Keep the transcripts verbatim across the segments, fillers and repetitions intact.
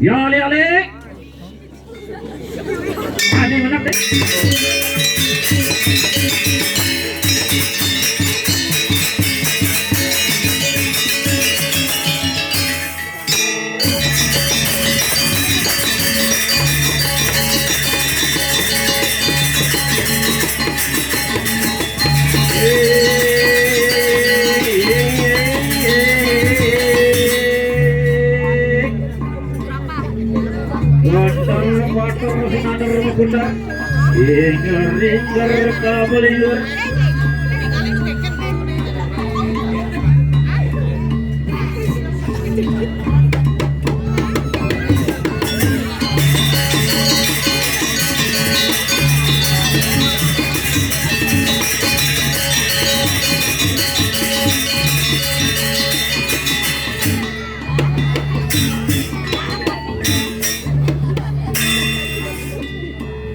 Ya, ale-ale. Adi menang deh. Water, water, sinadar, putar. Ingger, ingger, kabeliur.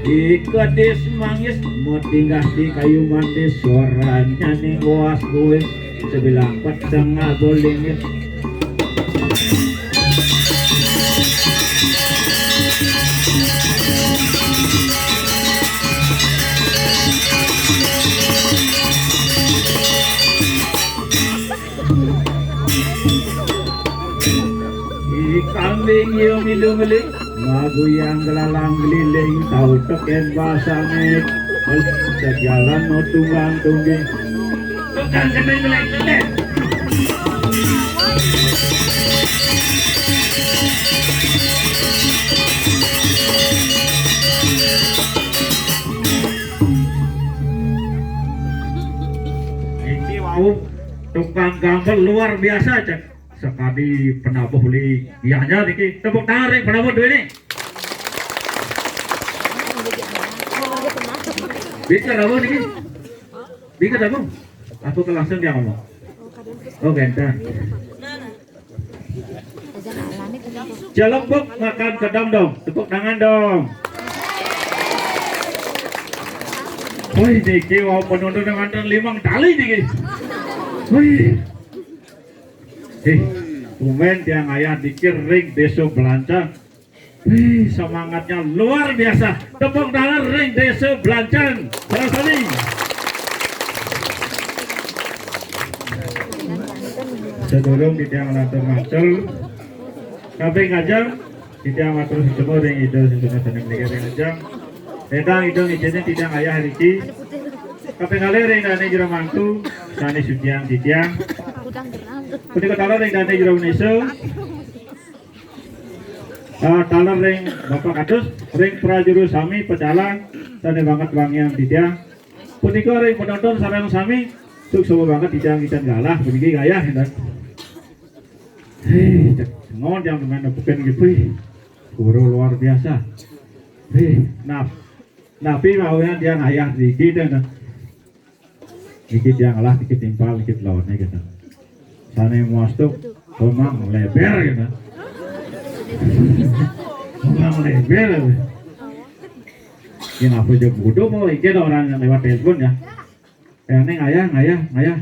Di kedis manggis, metinggah di kayu mandis, suaranya ning goas gois, sebilang peteng abol lingis. Di kambing yo milu meli, maguyang gelalang geliling, tau teken basane, sejalan no tunggang tungging. Tukang gending geliling. Iki wau tukang gambel luar biasa, cek. Sekadi penabuh li, iyahnya niki. Tepuk tangan ring penabuh duwe ni. Bika nabuh niki. Bika nabuh. Apa ke langsung dia ngomong? Oh, ganteng. Celebuk makan kedong dong. Tepuk tangan dong. Wih, niki wau penonton yang nganten limang tali niki. Wih. Eh, tumben tiang ayah dikir ring Desa Belancang. Wih, semangatnya luar biasa. Tepuk tangan ring Desa Belancang. Salah sani. Sedurung titiang lantur matur. Kaping ngajeng, titiang matur suksma ring Ida Sesuna sané menika ring ajeng. Éndah Ida ngijinin titiang ayah riki. Kaping kalih ring dané jero mangku, sané suciang titiang. Punika taler ring dané jero Nisa. Ah, taler ring Bapak Kadus, ring prajuru sami pecalang, sané banget wangiang titiang. Punika ring penonton sareng sami, suksma banget titiang ngicén galah, puniki gayah, éndah. Hé, cek ngon yang main nepukin gitu. Guru luar biasa. Hé, nap, napi mawon tiang ayah dikit, éndah. Dikit tiang lah, dikit timpal, dikit lawannya gitu. Sané muastuk, memang leber gitu. Memang leber. Ini apa aja bodoh mau ikan orang yang lewat telepon ya. Eh, Neng, ayah, ayah, ayah.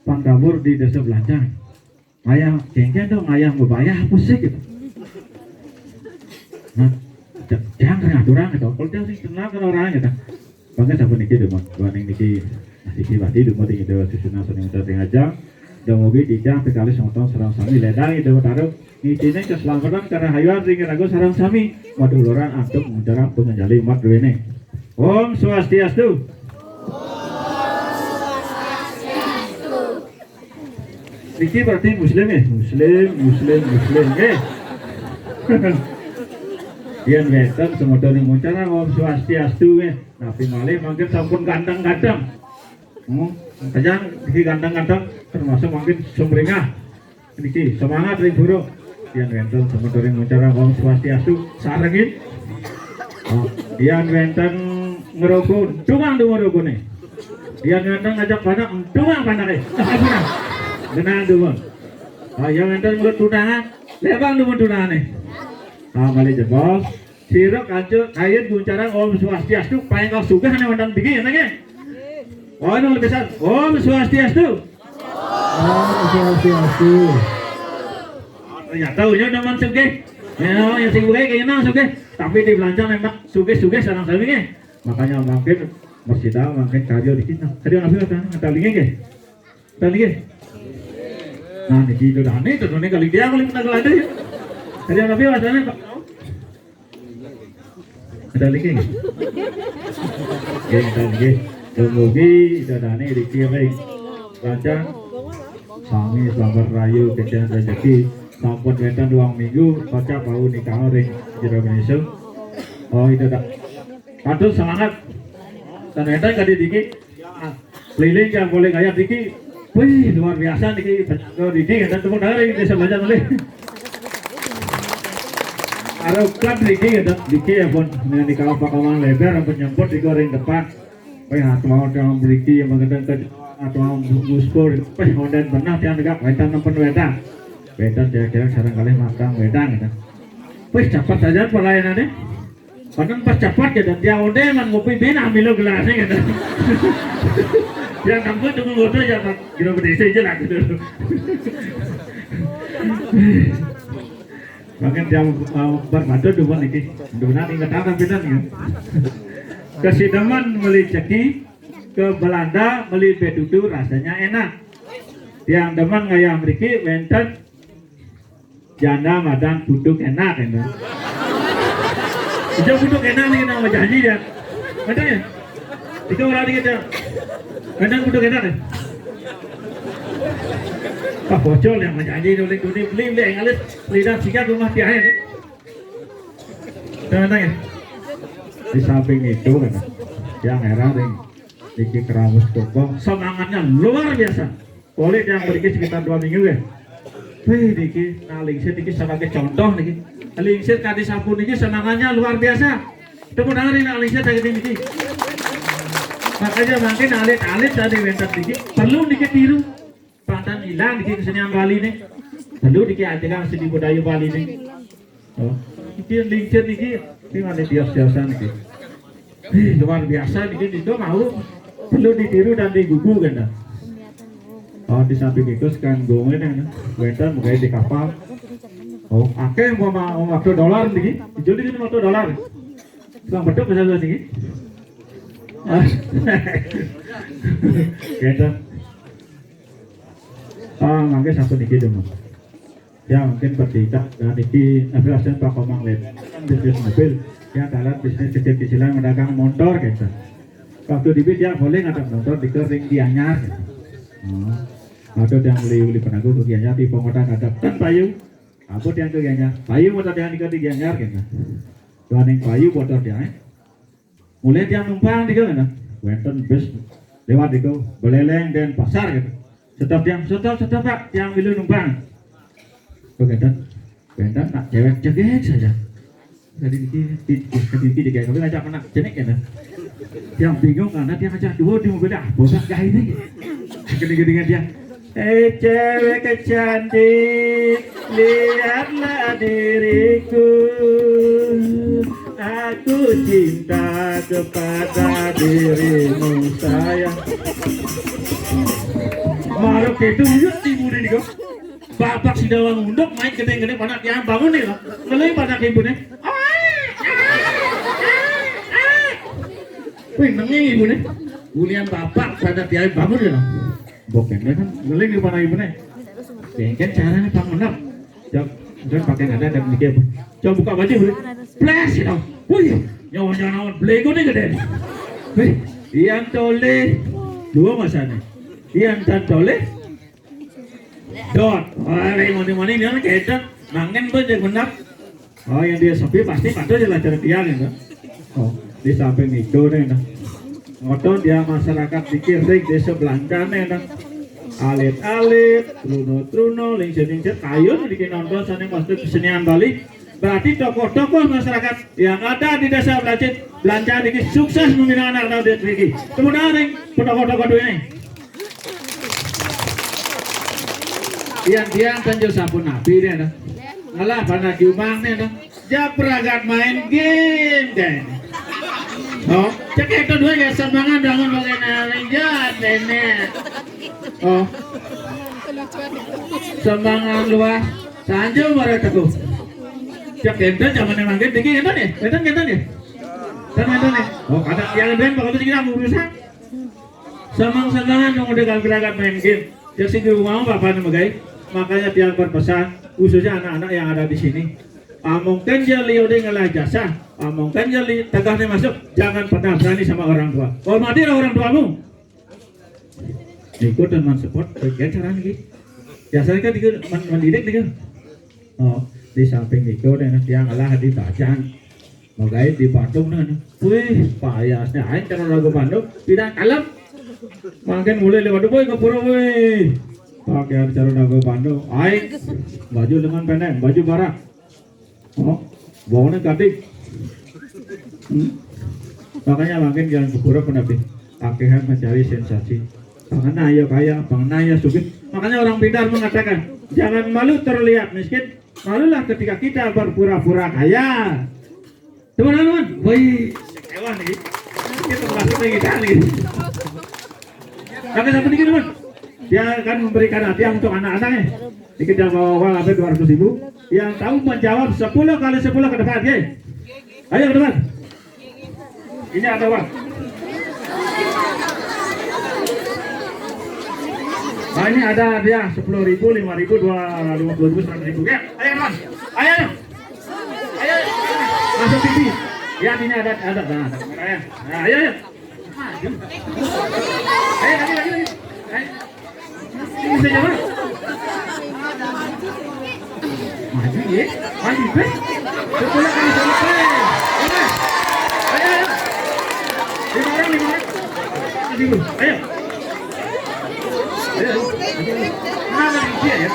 Pang kabur di Desa Belancang. Ayah, kéngkén dong, ayah bebayah apa sih gitu. Nah, ja-, jang kena aturan gitu. Kalau jang sing tenang kena orang gitu. Mangke sampun niki dumun, duaning niki siki wadi dumun ing Ida susunan seni muda ring ajeng. Dumugi titiang pikalis semeton sareng sami ledang Ida Betara ngiceni keselamatan karahayuan ring raga sareng sami. Maduluran antuk muncarang panganjali mat duene. Om Swastiastu. Niki berarti muslim ya? Muslim, muslim, muslim. Eh. Yen wenten semeton ing muncarang Om Swastiastu nggih. Napi malih mangkin sampun ganteng-ganteng. Hmm, kejang iki ganteng-ganteng termasuk mangkin sumringah. Niki semangat ring guru. Yen wenten semeton ing muncarang Om Swastiastu sarengin. Oh, yen wenten ngerogo, dungang dumun rogone. Yen wenten ngajak panak, dungang panake. Genah dumun. Ah, yen wenten ngelut tunangan, lebang dumun tunangane. Ah, malih jebos. Sira kanca kayun muncarang Om Swastiastu, paingkah sugih ane wonten mriki, ngene nggih? Oh, nuwun pisan. Om Swastiastu. Om Swastiastu. Ternyata unya demen sugih. Ya, yang sing sugih kayaknya sugih. Tapi di belanja memang sugih-sugih sareng sami nggih. Makanya mangkin mesti dah mangkin karya di kita. Karya nabi kan, ada lagi nggih? Ada lagi? Nah, niki itu dah nih, tentunya kali dia kali kita kelada ya. Karya nabi rasanya Pak. Ada lagi? Nggih, ten nggih. Dumugi Ida Dane riki ring Lancang. Sami selamat rahayu kecehan rejeki. Sampun wenten ruang minggu, pacak wau nikah ring jero menisung. Oh, Ida Dane. Aduh, semangat. Dan wenten kadi diki. Keliling yang boleh kaya diki. Wih, luar biasa niki, penyangga diki, kita tepuk tangan ring desa Banjar malih. Arukan diki, kita diki ya pun. Ini kalau pakaman lebar, ampun nyemput diki ring depan. Wih, atau mau tiang beriki, yang mengenai ke atau mau muspur. Wih, onden benar tiang tegak, wenten nempen weten. Weten kira-kira sareng kalih matang weten gitu. Wih, cepat saja pelayanannya. Kadang pas cepat gitu, tiang onde man ngopi bin ambil gelasnya gitu. Yang tempat tunggu ngopi aja, Pak. Kira berdesa aja lah gitu. Makin tiang, eh, berpatut dumun iki. Dunan inget apa pidan ya? Kesidemen meli ceki, ke Belanda meli bedudu rasanya enak. Tiang demen ngayah mriki wenten janda madang buduk enak, enak. Ijo buduk enak nih, nama janji ya. Ada ya? Itu orang dikit ya. Madang buduk enak ya? Pak bocor yang menjanji nulis dunia beli, beli yang alis, lidah sikat rumah tiahe nih. Teman-teman ya? Di samping itu kan, yang heran nih, Diki Keramus Tokong, semangatnya luar biasa. Oleh yang berikut sekitar dua minggu ya. Wih, niki, nah, lingsir niki sebagai contoh niki. Lingsir kadi sampun niki semangatnya luar biasa. Tepuk tangan nih, nah, lingsir dari niki. Makanya mungkin alit-alit tadi wenten niki perlu niki tiru. Pantan hilang niki kesenian Bali nih. Perlu niki ajakan seni budaya Bali nih. Oh, iki lingsir niki, ini mana bias-biasan niki. Wih, luar biasa niki, itu mau perlu ditiru dan digugu kan dah. Oh, di samping itu sekarang gongnya nih, wenten mungkin di kapal. Oh, akeh mau mau waktu dolar niki, jadi ini waktu dolar. Tukang beduk misalnya niki. Ah, gitu. Ah, mangke sampun niki dong. Ya, mungkin bertiga dan iki tapi aslinya Pak Komang Lem kan bisnis mobil, yang dalam bisnis kecil-kecilan, dagang motor gitu. Waktu di dia boleh ngadap motor di kering Gianyar gitu. Oh. Ada yang beli beli penagu ke Gianyar di pengotaan ada kan payu. Apa yang ke Gianyar? Payu motor yang di Gianyar gitu. Tuaning payu motor dia. Eh. Mulai tiang numpang tiga kan? Wenten bis lewat itu, Beleleng dan pasar gitu. Stop tiang, stop, stop, Pak, tiang milu numpang. Begitu. Wenten nak cewek jegeg saja. Tadi niki, tadi niki, tapi ngajak anak jenik ya. Tiang bingung karena tiang ngajak dua di mobil, ah, bosan gak ini. Gede-gede dia. Hei cewek cantik, lihatlah diriku. Aku cinta kepada dirimu sayang. Maruk itu yuk timurin kok. Babak si dawang unduk main gede-gede panak yang bangun nih loh. Ngelih panak ibu nih. Ai, Wih, nenging ibuné. Ulian bapak pada tiai bangun ya. Bokén kan ngeling di mana ibuné. Bengkén carané pang menep. Jok, jok pakai nada dan mikir. Coba buka baju, Bro. Ples gitu. Wih, nyawa nyawa blégo nih gedé. Wih, Ian Tolé. Dua masanya. Ian tan Tolé. Dot. Wah, mani-mani dia kan kédot. Mangkén tuh jeung menep. Oh, yang dia sepi pasti patuh aja lah cara tiang ya. Oh, di samping itu nih, nah. Ngotot dia masyarakat pikir deh desa Belancane, nah. Alit-alit, truno-truno, lingsir-lingsir, kayu nih bikin nonton sana masuk kesenian Bali. Berarti tokoh-tokoh masyarakat yang ada di desa Belancit, Belancane ini sukses membina anak-anak desa ini. Tepuk tangan nih, tokoh-tokoh dunia. Tiang-tiang kan jo sampun napi deh, nah. Ngalah pada kiumang nih, nah. Jak beragat main game deh. Oh, cek itu dua ya semangat bangun bagai naling jat deh nih. Oh. Semangat luas. Sanjo mara teguh. Cek enten zaman yang mangkin tinggi enten ya? Enten enten ya? Enten enten ya? Oh, kada tiang enten bakal kita urusan. Samang-samangan yang udah geragat main game. Cek si guru mau apa nih, Magai? Makanya tiang berpesan, khususnya anak-anak yang ada di sini. Pamongken jali udah ngelah jasa, pamongken jali tegahnya masuk, jangan pernah berani sama orang tua. Hormatilah orang tuamu. Niku teman support, bagian cara nih. Biasanya kan niku men- mendidik niku. Oh, di samping niku nih tiang alah di Bajang. Magai di Bandung nih. Wih, payasnya aing cara lagu Bandung, tidak kalem. Mangkin mulai lewat boy ke pura wih. Pakaian cara lagu Bandung, aing baju lengan pendek, baju barak. Oh, bawahnya gading. Hmm? Makanya makin jangan kepura pun tapi pakehan mencari sensasi. Pangenah ya kaya, pangenah ya sugih. Makanya orang pintar mengatakan, jangan malu terlihat miskin, malulah ketika kita berpura-pura kaya. Teman-teman, woi, kecewa nih. Kita masuk lagi kita nih. Tapi satu dikit teman, dia akan memberikan hadiah untuk anak-anaknya. Dikit yang bawa uang sampai dua ratus ribu. Yang tahu menjawab sepuluh kali sepuluh ke depan, ya. Ayo ke depan. Ini ada uang. Nah, ini ada hadiah sepuluh ribu, lima ribu, dua, lima puluh ribu, seratus ribu. Ya, ayo teman. Ayo, ayo. Ayo, ayo. Masuk T V. Ya, ini ada, ada, nah, ada kamera ya. Nah, ayo, ayo. Maju. Ayo, lagi, lagi, lagi. Ayo. Ini bisa jawab. Maju, ya. Maju, Bes. Sepuluh kali sepuluh. Ayo, ayo. Lima orang, lima orang. Ayo. Ayo. Ayo. Nah, nah, dia ya.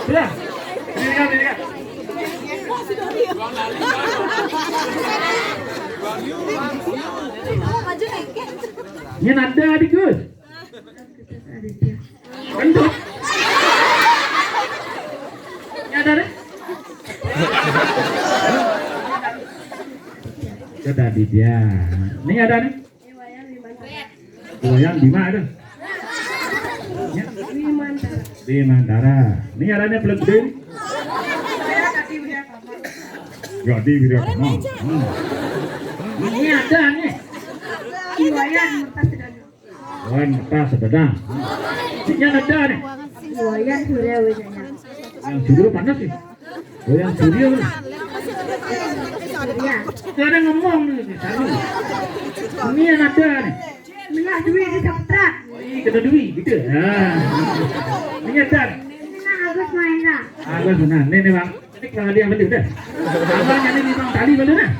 Sudah. Ini kan, ini kan. Ini ada di Gus. Kentut. Ini ada deh. Ada di dia. Ini ada nih. Wayang di mana ada? Ya. Di Mantara. Ini ada nih peluk deh. Jadi Wira Kama. Hmm. Ini ada nih. Wayan Mertas Sedana. Wayan Mertas Sedana. Ini ada nih. Wayan Surya Wijaya. Yang dulu panas sih. Oh, yang Surya nih. Ya. Ada ngomong nih. Ini yang ada nih. Menang duit di Saputra. Wih, kena duit gitu. Nah. Ini ada. Menang Agus Mahendra. Agus Mahendra. Nih, nih, Bang. Ini kurang ada yang beli udah. Abang ini memang tali beli nah.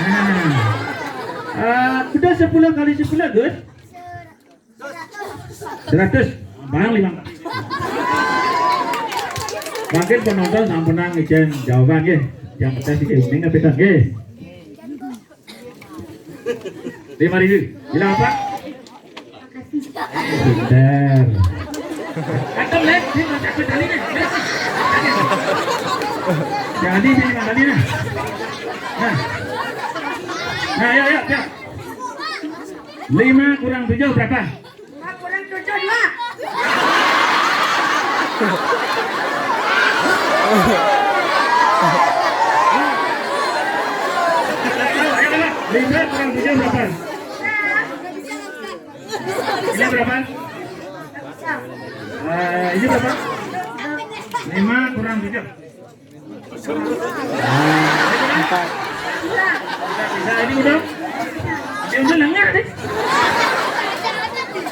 Nah. Eh, udah sepuluh kali sepuluh, Gus. Seratus. Bang lima. Mungkin penonton sampenan ngijeng jawaban nggih. Yang penting sih kuning tapi kan nggih. Lima ribu. Bilang apa? Pinter. Kantong, Lek. Ini mau cabut tali nih. Jadi ini lima kali nih. Nah. Nah, ya, ya, ya. Lima kurang tujuh berapa? Lima kurang tujuh, dua. Lima kurang tujuh berapa? Ini berapa? Eh, ini berapa? Lima kurang tujuh. Empat. Bisa, ini udah. Dia udah lengah deh.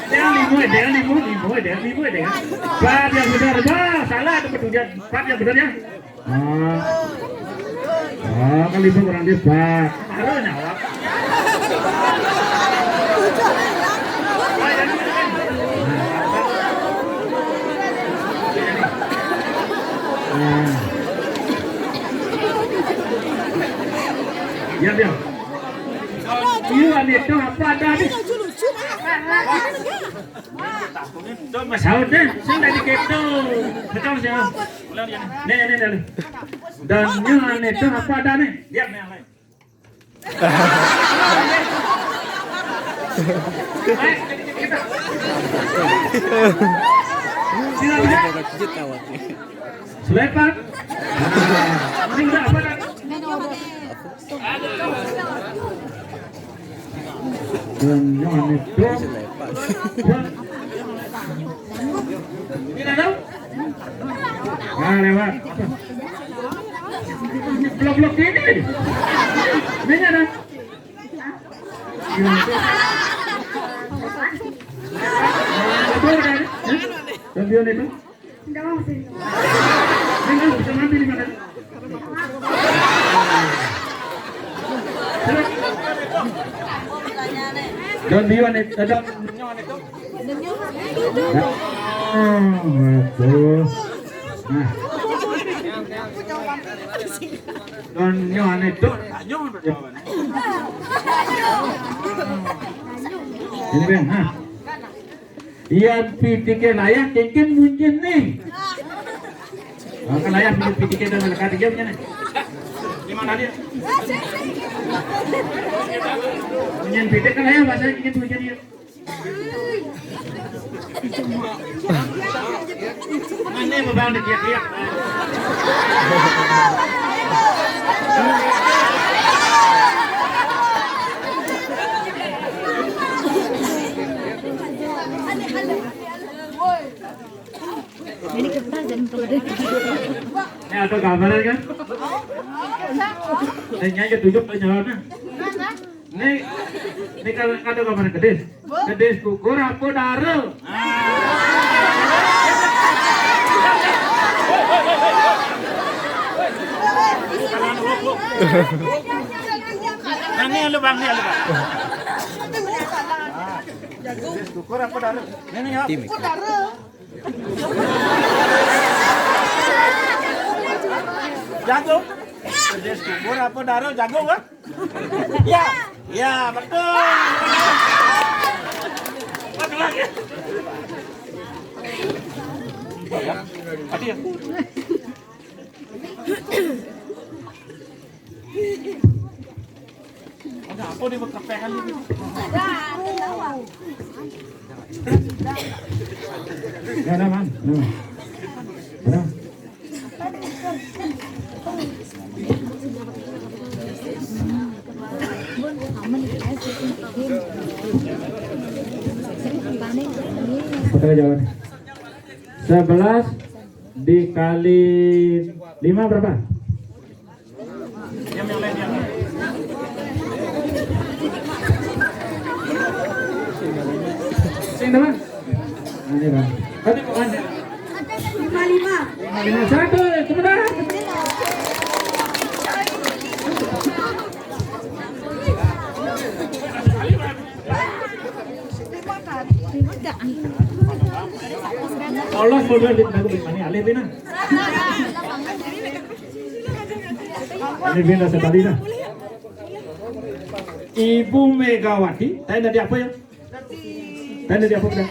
Dia lima, dia lima, lima, dia lima, dia. Empat yang benar, bah, salah ada petunjuk. Empat yang benar ya. Ah. Ah, kan lima kurang dia empat. Baru nyawab. Nah. Ya, ya. Iya, nih, itu apa ada nih? Itu Mas Saud deh, saya nggak dikit tuh. Betul sih. Nih, nih, nih. Dan ini itu apa ada nih? Lihat nih, yang lain. Sila bisa? Selepan. Ini udah apa dah? Dan yang itu. Ini ada? Nah, lewat. Blok-blok ini. Ini ada. Gimana tuh? Betul kan? Hah? Lampion itu? Enggak mau sih. Ini kan bisa mandi di mana? Terus? Lampion itu, ada. Oh, bagus. Nah. Don Yohan itu. Ini, Bang. Nah. Iya, pitike layah, kengken munyin nih. Makan layah, pitike dan melekat dia punya nih. Di mana dia? Munyin pitik kan layah, bahasa kengken munyin dia. Mana yang mau bangun dia? Ini kertas dan kemudian ini ada gambaran kan? Ini aja tunjuk ke jalannya. Ini, ini kalau ada gambaran gedis. Gedis gugur apa dara? Nah, ini lu, Bang, ini lu, Bang. Gedis gugur apa dara? Ini, ini, ya. Tim. Jago. Gedis gugur apa dara? Jago, Bang? Ya. Ya, betul. Betul lagi. Ya. Tadi ya. Ada apa dia berkepehan ini? Enggak ada, Bang. Nah. Udah. Sebelas dikali lima berapa? Sing, Bang. Ini, Bang. Tadi, Bang. Lima lima. Lima lima satu, kemudian. Allah sudah di mana, alih bina. Ini bina sekali dah. Ibu Megawati, tadi dari apa ya? Tadi dari apa udah?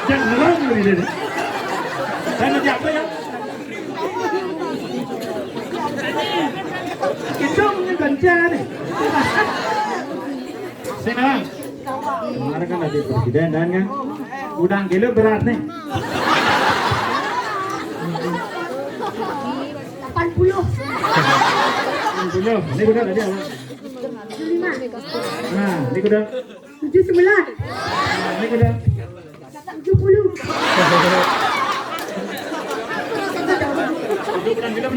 Jangan ngelarang dulu dia. Tadi dari apa ya? Kita punya ganjar nih. Sini, Bang. Kemarin kan ada presiden dan kan udang kilo berat nih. Empat puluh. Empat puluh. Ini udah tadi apa? Tujuh lima. Nah, ini udah. Tujuh sembilan. Nah, ini udah. Tujuh puluh. Ini udah. Ini udah.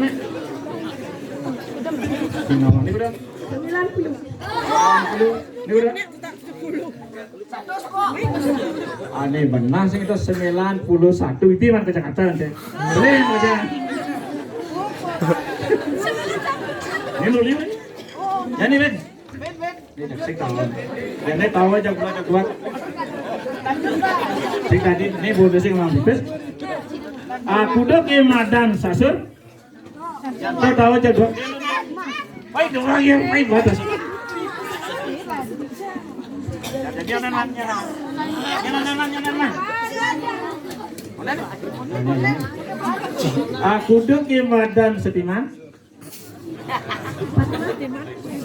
Sembilan puluh. Sembilan puluh. Ini udah. Aneh benar sih itu sembilan puluh satu itu mana kecamatan teh. Boleh aja. Ini dulu ini. Ya nih, Ben. Ini cek sik tahu. Ya, ini tahu aja gua aja kuat. Sik tadi ini bodoh sih ngomong bibis. Aku dok madan sasur. Saya tahu aja dok. Baik dong lagi yang baik batas. Jadi anak-anaknya. Ini anak-anaknya anak. Aku dok madan setiman.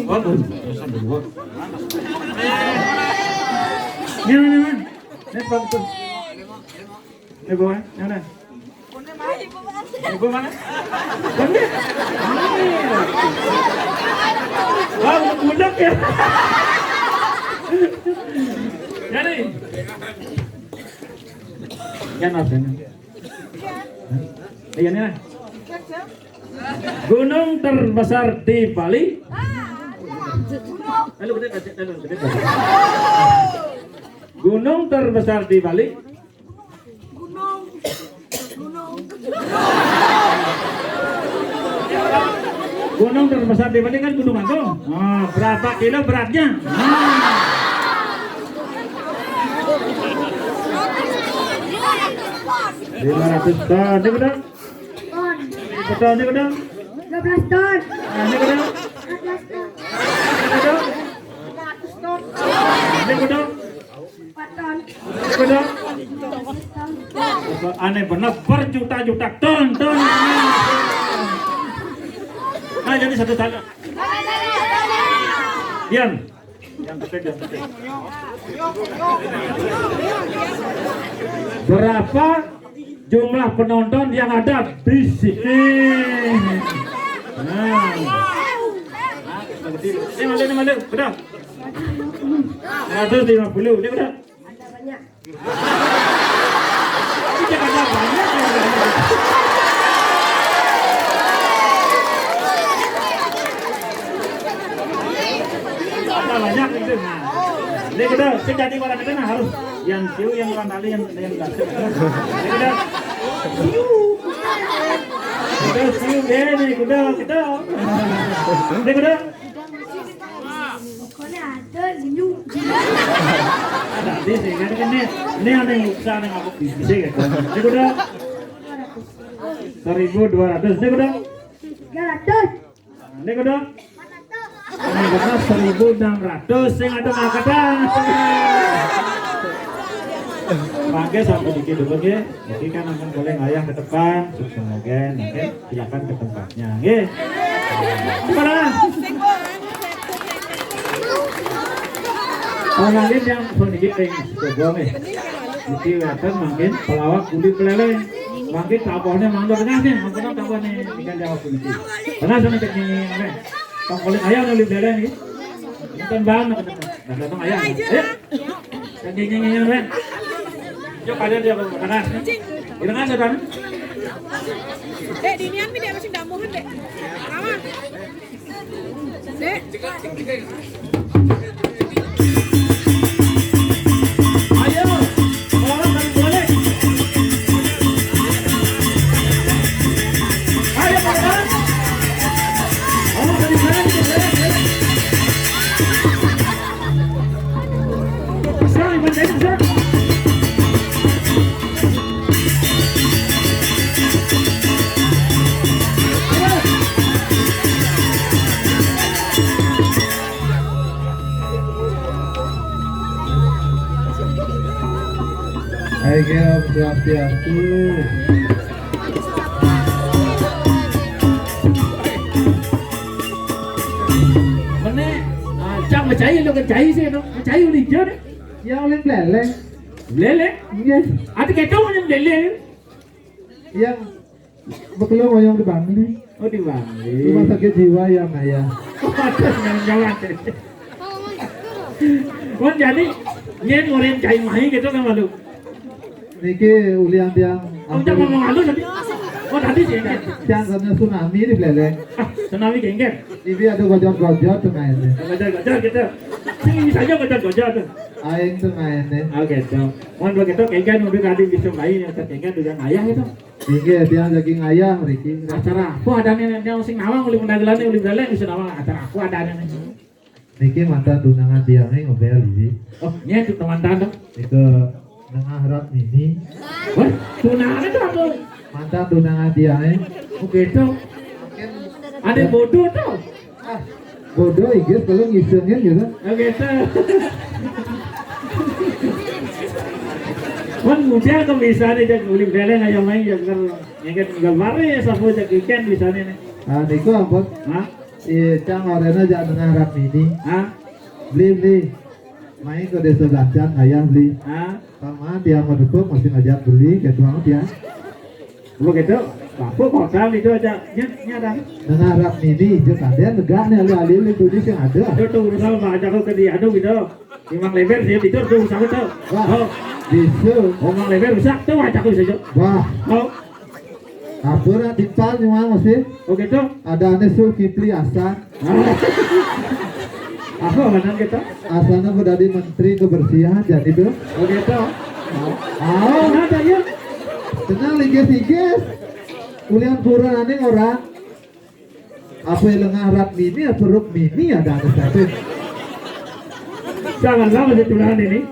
Waduh, sambil gua. Ini mana, mana? Ini Pak tuh. Ini gua, mana? Ini gua mana? Ini? Wah, udah budak ya. Jadi, ya, Nas, ini. Iya, nih, Nas. Gunung terbesar di Bali. Lalu gede, gede, lalu gede, gede. Gunung terbesar di Bali. Gunung terbesar di Bali kan Gunung Agung. Nah, berapa kilo beratnya? Nah. Lima ratus ton. Ini benar. Betul, ini benar. Dua belas ton. Nah, ini benar. Empat belas ton. Ini benar. Lima ratus ton. Ini benar. Ini benar. Aneh benar, berjuta-juta ton, ton. Nah, jadi satu saja. Diam. Yang kecil, yang kecil. Berapa jumlah penonton yang ada di sini? Nah. Ini mana, ini mana? Udah. Seratus lima puluh. Ini udah. Ada banyak. Ini ada banyak, ya, banyak. Ada banyak itu. Nah. Ini kita sing jadi orang kita, nah, harus yang siu, yang orang tali, yang, yang kasih. Ini kita siu. Kita siu deh, ini kita, kita. Ini kita. Pokoknya ada liu. Ada di sini kan, ini, ini ada yang bisa, ada yang aku bisa gitu. Ini udah seribu dua ratus, ini udah. Tiga ratus. Ini udah. Ini udah seribu enam ratus, yang ada makanan. Pakai sampai dikit dulu, ya. Jadi kan akan boleh ngayah ke depan, semoga nanti silakan ke tempatnya, nggih. Para pangalit yang sedikit yang sebuah, nggih. Jadi wonten mangkin pelawak kulit pelele. Mangkin tabuhnya mangga tengah nih, mangkin tabuhnya tinggal jawab kulit. Pernah sama cek ini, nggih. Tong kulit ayam kulit pelele nih. Bukan banget, nah, datang ayam. Ayo. Yang gini-gini, Ren. Yuk, kalian dia berangkat. Berangkat, saudara. Dek, dinian mi dia masih damuhan, Dek. Mama. Dek. Ayo, orang balik balik. Ayo, Pak. Orang balik balik, balik, balik. Ayo, Swastiastu. Mene, ah, cak mecahi lo, kecahi sih, no. Mecahi uli jo deh. Yang uli meleleh. Meleleh? Iya. Ati keto yang meleleh. Iya. Bekelong oyong di Bangli. Oh, di Bangli. Rumah sakit jiwa ya, Maya. Waduh, nyawa. Wan, jadi, nyén ngorin cai mai gitu kan, malu. Niki ulian tiang. Kamu jangan ngomong halus tadi. Oh, tadi sih, kan? Tiang kena tsunami di Buleleng. Ah, tsunami gengger. Ini ada gojot-gojot tuh mainnya. Gojot-gojot gitu. Sing bisa aja gojot-gojot tuh. Aing tuh mainnya. Oh, gitu. Mun begitu, kengken udah tadi bisa main yang kengken udah ngayah itu. Inggih, tiang saking ayah mriki. Acara apa adané, nih, sing nawang uli mendagelan nih, uli Buleleng sing nawang acara apa adané, nih? Niki mantan tunangan tiangé ngobél iki. Oh, nya itu teman tanda. Itu nengah rap mini. Wah, tunangan itu apa? Mantan tunangan tiangé. Oh, gitu. Ada bodoh tuh. Ah, bodoh, I guess, kalau ngisengin gitu. Oh, gitu. Kan mudah kok bisa nih, jak uli Buleleng aja main, jak ker-, nyeget gambar ya, sapu jak ikan bisa nih, nih. Ah, niku ampun. Hah? Iya, cang orena jak nengah rap mini. Hah? Beli, beli. Main ke desa Blancan, ayah beli. Hah? Sama dia mau dukung, masih ngajak beli, gitu amat ya. Begitu, laku kota itu aja, nya, nya ada. Nengah rap mini, ijo kadén, lega nih, alih-alih itu di sing ada. Itu tuh, urusan Pak Jako ke dia, aduh, gitu. Imang Leber sih, itu tuh, urusan itu. Wah, oh, bisa. Omang Leber rusak tuh, Pak Jako bisa, Jo. Wah. Oh. Apa nak timpal nyuang masih? Oh, gitu. Ada aneh Zulkifli Hasan. Apa mantan kita? Asana ku dadi menteri kebersihan, jadi tuh. Oh, gitu. Oh, ada ya. Tenang, liges-liges. Kuliah kurang aneh orang. Apa yang lengah rap mini, apa ruk mini ada ada satu. Jangan sama si tulangan ini.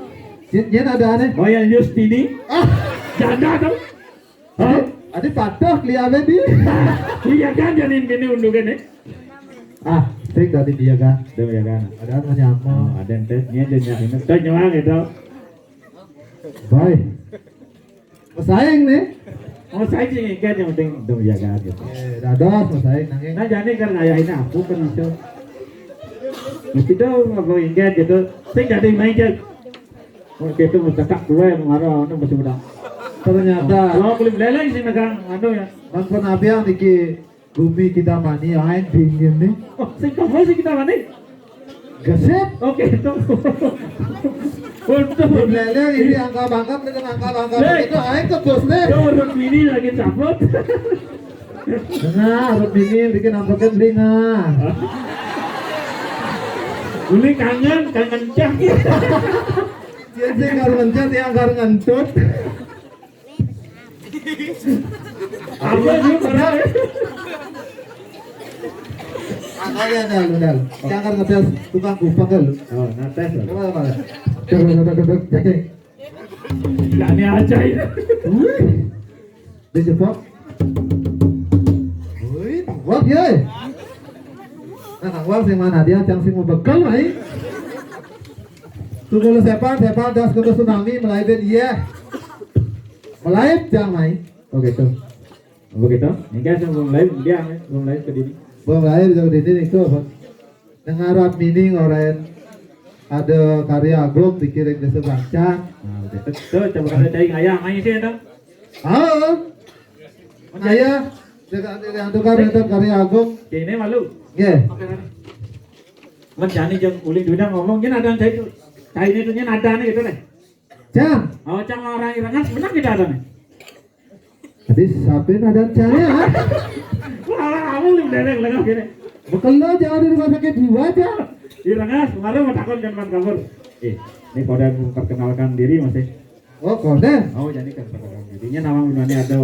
Yen, yen ada aneh. Oh, yang Justini. Ah, janda tuh. Hah? Adi patuh kliabe di. Iya kan, jadi gini undukan nih. Ah, sing tadi dia kan. Dia ya kan. Ada apa nyamuk? Oh, ada yang tes, nya aja nyahin. Tuh nyuang itu. Baik. Pesaing nih. Oh, saya sih ingat yang penting dong jaga gitu. Eh, dados pesaing nanging. Nah, jadi kan ayah ini aku kan itu. Mesti tuh mau ingat gitu. Sing jadi main aja. Oh, gitu mau tekak dua yang marah, anu masih muda. Ternyata. Kalau kulit leleng sih megang, anu ya. Ampun abi yang niki Bumi Kintamani, aing dingin nih. Oh, sing tahu sih Kintamani. Gesit. Oke, itu. Untuk lele ini angka bangkat, dengan angka bangkat. Hei. Itu aing ke bos deh. Itu urut mini lagi cabut. Nah, urut mini bikin ampekan beli nah. Uli kangen, kangen cah. Dia sih kalau ngencet, dia angkar ngentut. Apa sih, pernah? Makanya dah, lu dah. Jangan ngetes tukang kupang kan lu. Oh, ngetes lah. Coba, coba. Coba, coba, coba, coba. Ini aja ini. Wih. Dia jepok. Wih, kuat ya. Nah, kuat sih mana dia, cang sih mau bekel, mai. Tuh kalau sepan, sepan das ke tsunami, melayu dia. Melayu cang, mai. Oh gitu. Oh gitu. Enggak, saya belum live, dia belum live ke diri. Belum live, ke diri nih, tuh. Ngarap mini ngoren ada karya agung dikirim ke sebaca. Nah, udah. Tuh, coba kada cai ngayah, main sih itu. Ah, ngayah. Jaga ada yang tukar itu karya agung. Ini malu. Nggih. Mencani jeng uling duda ngomong, ini ada yang cai itu. Cai ini tuh, ini ada nih gitu nih. Cang. Oh, cang orang irangan, benar tidak ada nih? Tapi sampai ada cari ya. Wah, kamu nih menderek lengah gini. Bekel lo jangan di rumah sakit jiwa, Cang. Irangan, kemarin mau takon kan man kabur. Eh, ini pada memperkenalkan diri masih. Oh, kode. Oh, jadi kan perkenalkan dirinya nama gunanya ada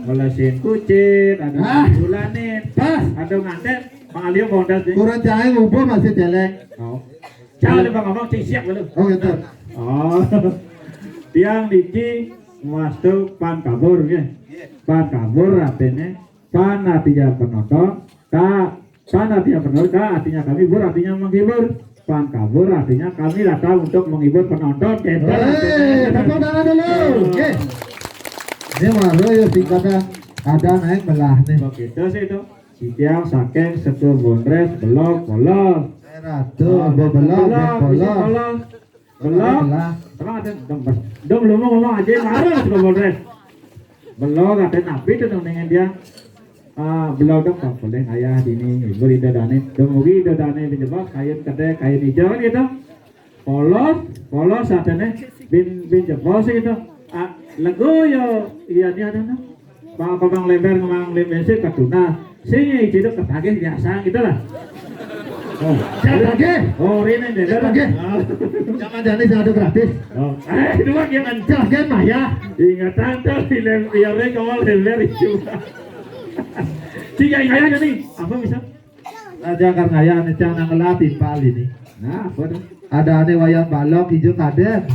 ngelesin kucing, ada ah, bulanin, pas, ada nganten, Mang Alio mau das nih. Kurang cahaya ngumpul masih celek. Oh. Jangan lupa ngomong, cing siap dulu. Oh, gitu. Oh. Tiang niki mastu pan kabur, nggih. Pan kabur artinya pan artinya penonton, ka, pan artinya penonton, ka artinya kami, bur artinya menghibur. Pan kabur artinya kami datang untuk menghibur penonton. Gitu. Hei, tepuk tangan dulu. Oke. Ini baru ya singkatnya ada naik belah nih. Begitu sih itu. Sitiang saking Setu Bondres belok polos. Ratu, oh, belok, belok, belok. Belok. Belok. Belok. Emang ada dong, Bos. Dong, lu mau ngomong aja, marah Setu Bondres. Belog ada napi tu nang dengan dia. Ah, belog dong tak boleh ngayah dini, ngibur ida dane. Dong ugi ida dane bin jebos, kain kedai, kain hijau gitu. Polos, polos atene bin, bin jebos gitu. Ah, lego yo, iya ni ada nah. Bang, apa Bang Lember ngemang lem bensin katuna. Sing ciduk ketagih biasa gitu lah. Oh, Cak lagi. Oh, ini deh. Cak lagi. Oh. Jangan jadi satu gratis. Oh, eh, dua gimana? Cak lagi mah ya. Ingatan tuh film biarnya kawal Lember itu. Tiga yang kaya nih. Apa bisa? Aja kan ngaya nih cang nang ngelatih pali nih. Nah, apa tuh? Ada ane wayan balok ijo kaden.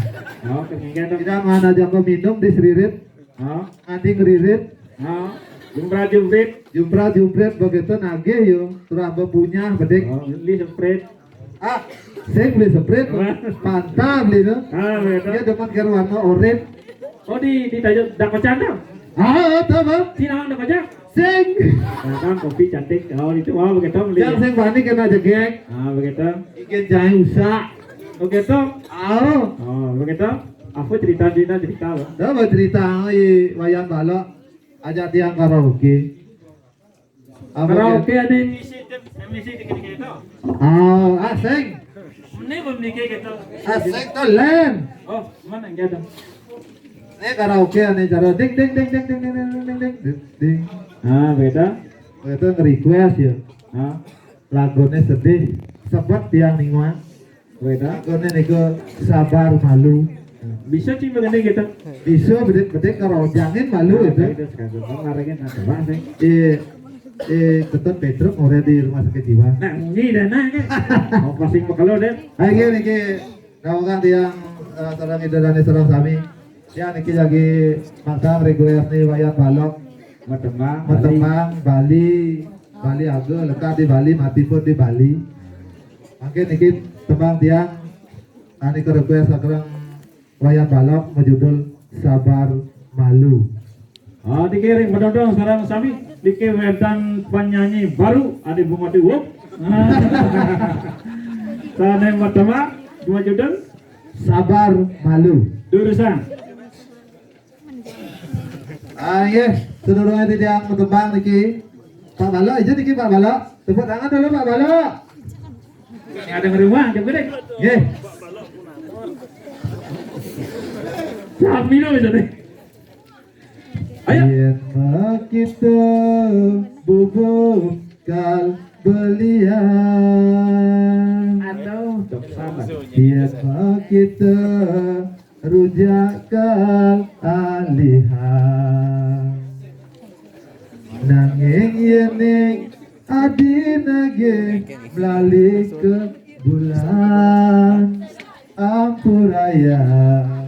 Oh, ketinggian dong. Tidak mana aja kau minum di seririt. Oh. Ngading ririt. Oh. Jumpra jumprit. Jumpra jumprit begitu nagih yo. Terus apa punya bedik. Oh, ini semprit. Ah, sing beli semprit. Wah. Pantah beli tu. Ah, begitu. Dia demen karo warna orange. Oh, di, di tajuk dak kocan tuh? Ah, tahu bang? Si naon dak kocan? Sing. Nah, kan kopi cantik. Oh, itu, oh, begitu beli. Yang sing bani kena jegek. Ah, begitu. Ikan jahe usah. Begitu. Oh. Oh, begitu. Apa cerita, cerita, cerita, Bang? Dah bercerita, oi, wayan balok. Ajak tiang karaoke. Apa karaoke dia? Ada yang ngisi, ngisi dikit-dikit itu. Oh, asing. Ini belum dikit gitu. Asing tuh, Len. Oh, mana yang jatuh? Ini karaoke nih, cara ding, ding, ding, ding, ding, ding, ding, ding, ding, ding. Ah, beda. Beda nge-request ya. Ah. Lagune sedih, sebet tiang ningwa. Beda. Lagune niku sabar malu. Bisa sih begini gitu. Bisa bedik-bedik karo jangin malu itu. Itu sekarang kan larangin ada sih. Eh, eh, Ketut Petruk ngore di rumah sakit jiwa. Nah, ini dah nah. Oh, pasti pekelo deh. Ayo niki Nah, kan tiang eh, sareng ida dane sareng sami. Ya niki lagi mangsang request ni wayan balok. Matembang, Matembang, Bali, Bali Aga, lekat di Bali, mati pun di Bali. Mungkin niki tembang tiang ane ke request sareng wayan balok berjudul Sabar Malu. Ah, dikiring penonton sareng sami, niki wénten penyanyi baru, Adi Bunga Tiwuk. Sané matembang, dua judul. Sabar Malu. Durusang. Ah, yes. Sedurunge tiang matembang niki. Pak Balok, aja niki Pak Balok. Tepuk tangan dulu Pak Balok. Ini ada ngerumah, jam gede. Nggih. Sami lo bisa deh. Ayo. Yen makita bubuk kal belian. Aduh, dok sabar. Yen makita rujak kal alihan. Nanging yen ning adi nagih melali ke bulan. Ampuraya.